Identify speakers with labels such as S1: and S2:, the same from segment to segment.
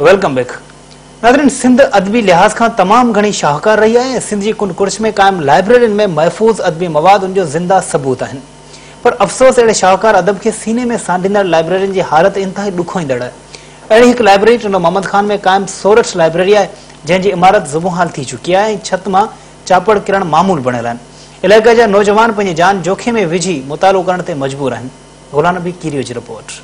S1: Welcome back ناظرين سنڌ ادبي لحاظ کان تمام گهڻي شاهڪار رهي آهي ۽ سنڌ جي ڪنڊ ڪڙڇ ۾ قائم لائبريرين ۾ محفوظ ادبي مواد ان جو زنده ثبوت آهن پر افسوس اهڙي شاهڪار ادب کي سيني ۾ سانڍيندڙ لائبريرين جي حالت انتهائي ڏکوئيندڙ آهي اهڙي هڪ لائبريري ٽنڊو محمد خان ۾ قائم سورٺ لائبريري آهي جنهن جي عمارت زبون حال ٿي چڪي آهي ۽ ڇت مان چاپڙ ڪرڻ معمول بڻيل آهن علائقي جا نوجوان پنهنجي جان جوکي ۾ وجهي مطالعو ڪرڻ تي مجبور آهن غلام نبي ڪيريو جي رپورٽ.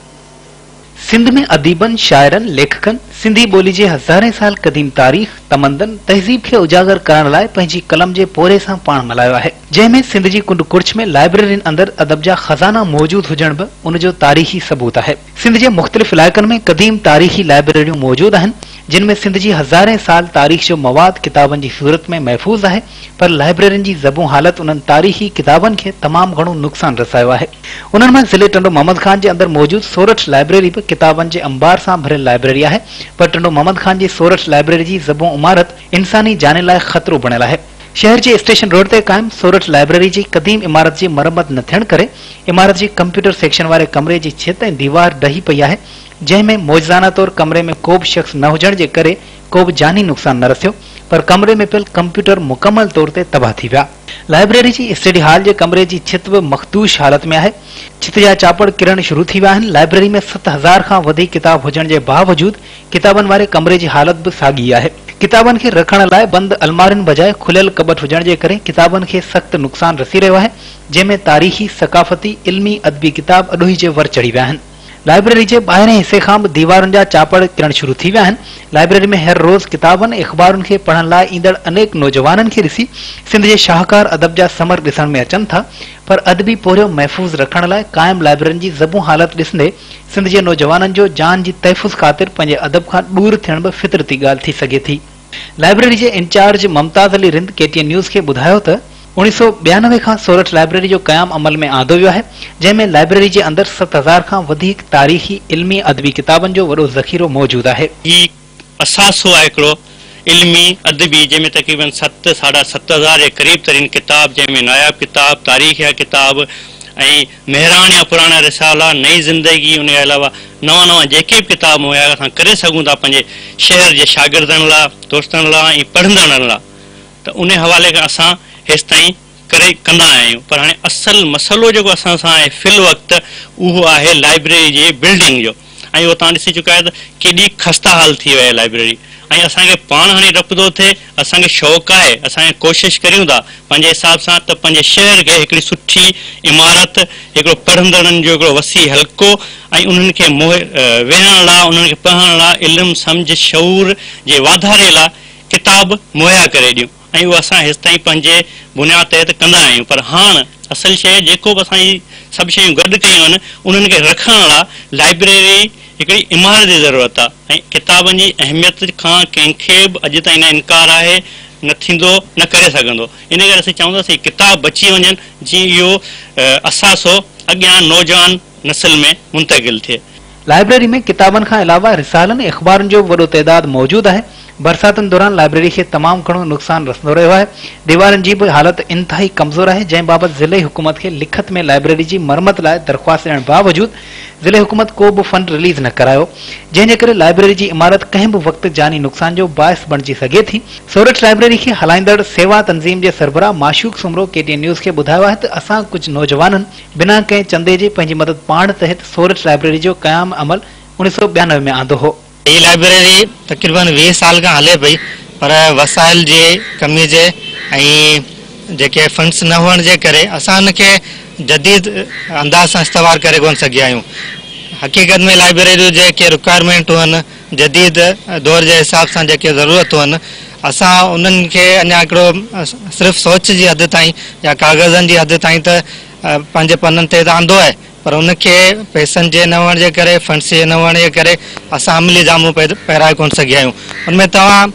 S1: سنڌ ۾ اديبن، شاعرن، ليکڪن سنڌي ٻولي جي هزارين سال قديم تاريخ، تمدن، تهذيب کي اجاگر ڪرڻ لاء پنهنجي قلم جي پورهيي سان پاڻ ملهايو آهي. جنهن ۾ سنڌ جي ڪنڊ ڪڙڇ ۾ لائبريرين اندر ادب جا خزانا موجود هجڻ به ان جو تاريخي ثبوت آهي. سنڌ جي مختلف علائقن ۾ قديم تاريخي لائبريريون موجود آهن، جن ۾ سنڌ جي هزارين سال تاريخ جو مواد ڪتابن جي صورت ۾ محفوظ آهي، پر لائبريرين جي زبون حالت انهن تاريخي ڪتابن کي تمام گهڻو نقصان رسايو آهي. انهن مان ضلعي ٽنڊو محمد خان جي اندر موجود سورٺ لائبريري به ڪتابن جي انبار سان ڀريل لائبريري آهي پر ٽنڊو محمد خان جي سورٺ لائبريري جي زبون عمارت انساني جانين لاء خطرو بڻيل آهي. شهر جي اسٽيشن روڊ تي قائم سورٺ لائبريري جي قديم عمارت جي مرمت نه ٿيڻ ڪري عمارت جي ڪمپيوٽر سيڪشن واري ڪمري جي ڇت ۽ ديوار ڊهي پئي آهي جنهن ۾ معجزانه طور ڪمري ۾ ڪوبه شخص نه هجڻ جي ڪري ڪو به جاني نقصان نه رسيو پر ڪمري ۾ پيل ڪمپيوٽر مڪمل طور تي تباهه ٿي ويا. لائبريري جي اسٽڊي هال جي ڪمري جي ڇت به مخدوش حالت ۾ آهي. ڇت جا چاپڙ ڪرڻ شروع ٿي ويا آهن. لائبريري ۾ 7000 کان وڌيڪ ڪتاب هجڻ جي باوجود ڪتابن واري ڪمري جي حالت به ساڳي آهي. ڪتابن کي رکڻ لاء بند المارين بجاء کليل ڪٻٽ هجڻ جي ڪري ڪتابن کي سخت نقصان رسي رهيو آهي، جنهن ۾ تاريخي، ثقافتي، علمي، ادبي ڪتاب اڏوهي جي ور چڙهي ويا آهن. لائبريري جي ٻاهرئين حصي کان به ديوارن جا چاپڙ ڪرڻ شروع ٿي ويا آهن. لائبريري ۾ هر روز ڪتابن ۽ اخبارن کي پڙهڻ لاء ايندڙ انيڪ نوجوانن کي ڏسي سنڌ جي شاهڪار ادب جا ثمر ڏسڻ ۾ اچن ٿا پر ادبي پورهيو محفوظ رکڻ لاء قائم لائبريرين جي زبون حالت ڏسندي سنڌ جي نوجوانن جو جان جي تحفظ خاطر پنهنجي ادب کان ڏور ٿيڻ به فطرتي ڳالهه ٿي سگهي ٿي. لائبريري جي incharge Mumtaz Ali Rind K T N news کي ٻڌايو ته 1992 کان سورٺ لائبريري جو قيام عمل ۾ آندو ويو آهي، جنهن ۾ لائبريري جي اندر 7000 کان وڌيڪ تاريخي، علمي، ادبي ڪتابن جو وڏو ذخيرو موجود آهي.
S2: هي اثاثو آهي هڪڙو علمي، ادبي جنهن ۾ تقريبن ست ساڍا ست هزار جي قريب ترين ڪتاب جنهن ۾ ناياب ڪتاب، تاريخ جا ڪتاب ۽ مهراڻ يا پراڻا رسالا، نئين زندگي ان کان علاوه نوان نوان جيڪي به ڪتاب مهيا اسان ڪري سگهون ٿا پنهنجي شهر جي شاگردن لا، دوستن لا ۽ پڙهندڙن لا ته ان حوالي کان اسان هيستائين ڪري ڪندا آيا آهيون پر هاڻي اصل مسئلو جيڪو اسان سان آهي في الوقت اهو آهي لائبريري جي بلڊنگ جو ۽ اهو توهان ڏسي چڪا آهيو ته ڪيڏي خسته حال ٿي وئي آهي لائبريري ۽ اسان کي پاڻ هاڻي ڊپ ٿو ٿئي اسان کي شوق آهي اسان کي ڪوشش ڪريون ٿا پنهنجي حساب سان ته پنهنجي شهر کي هڪڙي سٺي عمارت هڪڙو پڙهندڙن جو هڪڙو وسيع حلقو ۽ انهن کي ويهڻ لا انهن کي پڙهڻ لا علم سمجهه شعور جي واڌاري لا ڪتاب مهيا ڪري ڏيون ۽ اهو اسان هيستائين پنهنجي بنياد تحت ڪندا آهيون پر هاڻ اصل شيء جيڪو به اسان هي سڀ شيون گڏ ڪيون آهن انهن کي رکڻ لا لائبريري هڪڙي عمارت جي ضرورت آهي ۽ ڪتابن جي اهميت کان ڪنهن کي به اڄ تائين نه انڪار آهي نه ٿيندو نه ڪري سگهندو ان ڪري اسين چاهيون ٿا ته ڪتاب بچي وڃن جيئن اهو اثاثو اڳيان نوجوان نسل ۾ منتقل ٿئي.
S1: لائبريري ۾ ڪتابن کان علاوه رسالن ۽ اخبارن جو به وڏو تعداد موجود آهي. برساتن دوران لائبريري کي تمام گهڻو نقصان رسندو رهيو آهي. ديوارن جي به حالت انتهائي ڪمزور آهي، جنهن بابت ضلعي حڪومت کي لکت ۾ لائبريري جي مرمت لاء درخواست ڏيڻ باوجود ضلعي حڪومت ڪو به فنڊ رليز نه ڪرايو، جنهن جي ڪري لائبريري جي عمارت ڪنهن به وقت جاني نقصان جو باعث بڻجي سگهي ٿي. سورٺ لائبريري کي هلائيندڙ سيوا تنظيم جي سربراهه Mashooq Soomro K T N news کي ٻڌايو آهي ته اسان ڪجهه نوجوانن بنا ڪنهن چندي جي پنهنجي مدد پاڻ تحت سورٺ لائبريري جو قيام عمل 1992 ۾ آندو هو.
S3: هي لائبريري تقريبن 20 سال کان هلي پئي پر وسائل جي ڪمي جي ۽ جيڪي فنڊس نه هئڻ جي ڪري اسان ان کي جديد انداز سان استوار ڪري ڪونه سگهيا آهيون. حقيقت ۾ لائبريري جون جيڪي رڪوائرمينٽون آهن جديد دور جي حساب سان جيڪي ضرورتون آهن اسان انهن کي اڃا هڪڙو صرف سوچ جي حد تائين يا ڪاغذن جي حد تائين ته پنهنجي پنن تي ته آندو آهي پر ان کي پئسن جي نه هئڻ جي ڪري فنڊس جي نه هئڻ جي ڪري اسان عملي جامو پهرائي ڪونه سگهيا آهيون ان ۾ توهان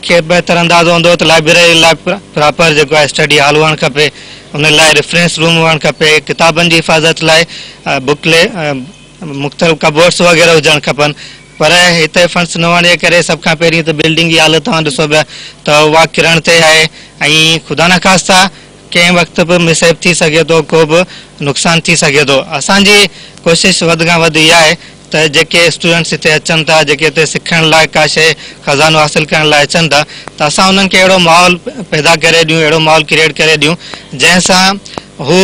S3: کي بهتر اندازو هوندو ته لائبريري لاء پراپر جيڪو آهي اسٽڊي هال هئڻ کپي ان لاء ريفرنس روم هئڻ کپي ڪتابن جي حفاظت لاء بڪ مختلف ڪبورڊس وغيره هجڻ کپن پر هتي فنڊس نه هئڻ جي ڪري سڀ کان پهرين ته بلڊنگ جي حالت توهان ڏسو پيا ته اها ڪرڻ تي آهي ۽ خدا نخواسته ڪنهن وقت به مس هيپ ٿي سگهي ٿو ڪو به نقصان ٿي سگهي ٿو اسان جي ڪوشش وڌ کان وڌ اها آهي ته جيڪي اسٽوڊنٽس هتي اچن ٿا، جيڪي هتي سکڻ لاء ڪا شيء خزانو حاصل ڪرڻ لاء اچن ٿا ته اسان انهن کي اهڙو ماحول پيدا ڪري ڏيون، اهڙو ماحول ڪريئيٽ ڪري ڏيون جنهن سان هو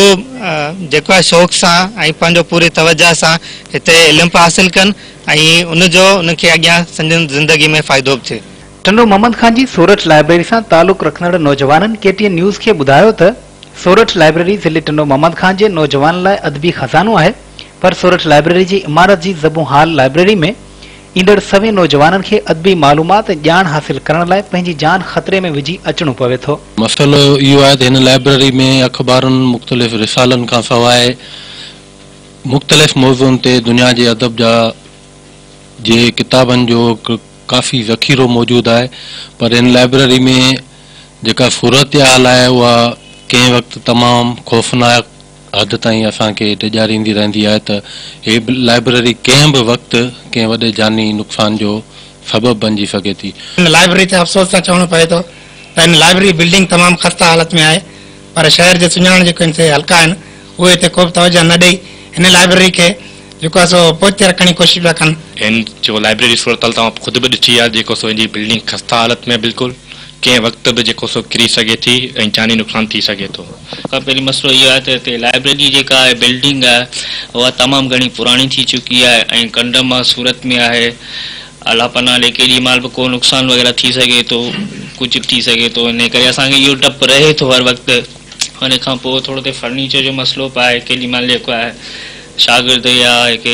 S3: جيڪو آهي شوق سان ۽ پنهنجو پوري توجه سان هتي علم به حاصل ڪن ۽ ان جو انهن کي اڳيان سندن زندگي ۾ فائدو به ٿئي.
S1: ٽنڊو محمد خان جي سورٺ لائبريري سان تعلق رکندڙ نوجوانن ڪي ٽي اين نيوز کي ٻڌايو ته سورٺ لائبريري ضلعي ٽنڊو محمد خان جي نوجوانن لاء ادبي خزانو آهي پر سورٺ لائبريري جي عمارت جي زبون حال لائبريري ۾ ايندڙ سوين نوجوانن کي ادبي معلومات ۽ ڄاڻ حاصل ڪرڻ لاء پنهنجي جان خطري ۾ وجهي اچڻو پوي ٿو.
S4: مسئلو اهو آهي ته هن لائبريري ۾ اخبارن، مختلف رسالن کان سواء مختلف موضوعن تي دنيا جي ادب جا جي ڪتابن جو ڪافي ذخيرو موجود آهي پر هن لائبريري ۾ جيڪا صورتحال آهي اها ڪنهن وقت تمام خوفناڪ حد تائين اسان کي ڊيڄاريندي رهندي آهي ته هي لائبريري ڪنهن به وقت ڪنهن وڏي جاني نقصان جو سبب بنجي سگهي ٿي.
S5: هن لائبريري تي افسوس سان چوڻو پوي ٿو ته هن لائبريري بلڊنگ تمام خسته حالت ۾ آهي پر شهر جي سڃاڻ جيڪو هن تي حلقا آهن اهي هتي ڪو به توجه نه ڏئي هن لائبريري کي جيڪو آهي سو پوئتي رکڻ جي ڪوشش پيا ڪن.
S6: هن جيڪو لائبريري صورتحال توهان خود به ڏٺي آهي جيڪو سو هن جي بلڊنگ خسته حالت ۾ بلڪل ڪنهن وقت به جيڪو سو ڪري سگهي ٿي ۽ جاني نقصان ٿي سگهي ٿو.
S7: کان پهرين مسئلو اهو آهي ته هتي لائبريري جيڪا آهي بلڊنگ آهي اها تمام گهڻي پراڻي ٿي چڪي آهي ۽ ڪنڊم صورت ۾ آهي الله پناهه ڏي ڪيڏي مهل به ڪو نقصان وغيره ٿي سگهي ٿو ڪجهه به ٿي سگهي ٿو انهي ڪري اسان کي اهو ڊپ رهي ٿو هر وقت ان کان پوء ٿورو هتي فرنيچر جو مسئلو به آهي ڪيڏي مهل جيڪو آهي شاگرد يا ڪي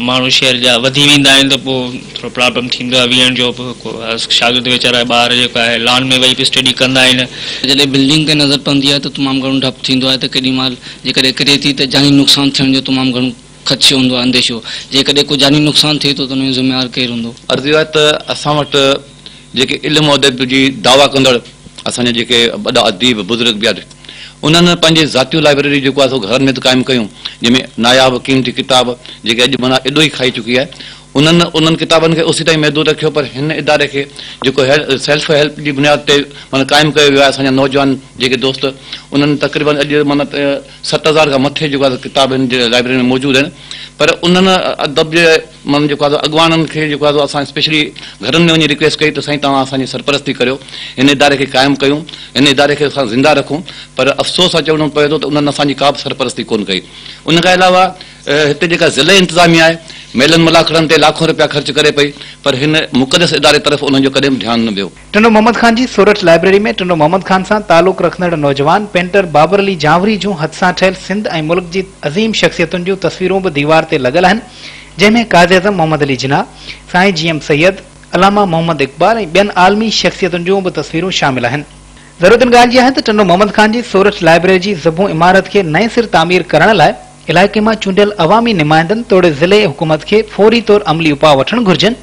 S7: ماڻهو شهر جا وڌي ويندا آهن ته پوء ٿورو پرابلم ٿيندو آهي ويهڻ جو به ڪو شاگرد ويچارا ٻار جيڪو آهي لان ۾ ويهي به اسٽڊي ڪندا آهن.
S8: جڏهن بلڊنگ تي نظر پوندي آهي ته تمام گهڻو ڊپ ٿيندو آهي ته ڪيڏي مهل جيڪڏهن ڪري ٿي ته جاني نقصان ٿيڻ جو تمام گهڻو خدشو هوندو آهي انديشو جيڪڏهن ڪو جاني نقصان ٿئي ٿو ته ان جو ذميوار ڪير هوندو.
S9: عرض اهو آهي ته اسان وٽ جيڪي علم و ادب جي دعويٰ ڪندڙ اسان جا جيڪي وڏا اديب بزرگ ٻيا انهن پنهنجي ذاتيون لائبريري جيڪو آهي سو گهرن ۾ ته قائم ڪيون جنهن ۾ ناياب قيمتي ڪتاب جيڪي اڄ معنيٰ اڏو ئي کائي چڪي آهي انهن انهن ڪتابن کي اوسي تائين محدود رکيو پر هن اداري کي جيڪو سيلف هيلپ جي بنياد تي معنيٰ قائم ڪيو ويو آهي اسان جا نوجوان جيڪي دوست انهن تقريبن اڄ معنيٰ 7000 کان مٿي جيڪو آهي ڪتاب هن جي لائبريري ۾ موجود آهن پر انهن ادب جي معنيٰ جيڪو آهي سو اڳواڻن کي جيڪو آهي سو اسان اسپيشلي گهرن ۾ وڃي رڪويسٽ ڪئي ته سائين توهان اسان جي سرپرستي ڪريو هن اداري کي قائم ڪيون هن اداري کي اسان زنده رکون پر افسوس سان چوڻو پوي ٿو ته انهن اسان جي ڪا به سرپرستي ڪونه ڪئي ان کان علاوه هتي جيڪا ضلعي انتظاميا آهي ميلن ملاکڙن تي لاکون رپيا خرچ ڪري پئي پر هن مقدس اداري طرف انهن جو ڪڏهن به ڌيان نه ويو.
S1: ٽنڊو محمد خان جي سورٺ لائبريري ۾ ٽنڊو محمد خان سان تعلق رکندڙ نوجوان پينٽر بابر علي جانوري جون هٿ سان ٺهيل سنڌ ۽ ملڪ جي عظيم شخصيتن جون تصويرون به ديوار تي لڳل آهن جنهن ۾ قائداعظم محمد علي جناح، سائين جي ايم سيد، علامه محمد اقبال ۽ ٻين عالمي شخصيتن جون به تصويرون شامل آهن. ضرورت ان ڳالهه جي آهي ته ٽنڊو محمد خان جي سورٺ لائبريري جي زبون عمارت کي نئين سر تعمير ڪرڻ لاء علائقي مان چونڊيل عوامي نمائندن توڙي ضلعي حڪومت کي فوري طور عملي اپاء وٺڻ گهرجن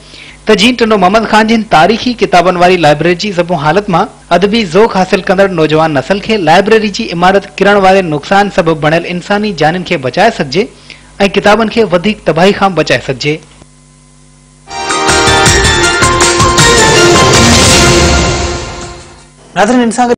S1: ته جيئن ٽنڊو محمد خان جي هن تاريخي ڪتابن واري لائبريري جي زبون حالت مان ادبي ذوق حاصل ڪندڙ نوجوان نسل کي لائبريري جي عمارت ڪرڻ واري نقصان سبب بڻيل انساني جانين کي بچائي سگهجي ۽ ڪتابن کي وڌيڪ تباهي کان بچائي سگهجي. ناظرين ان سان گڏ.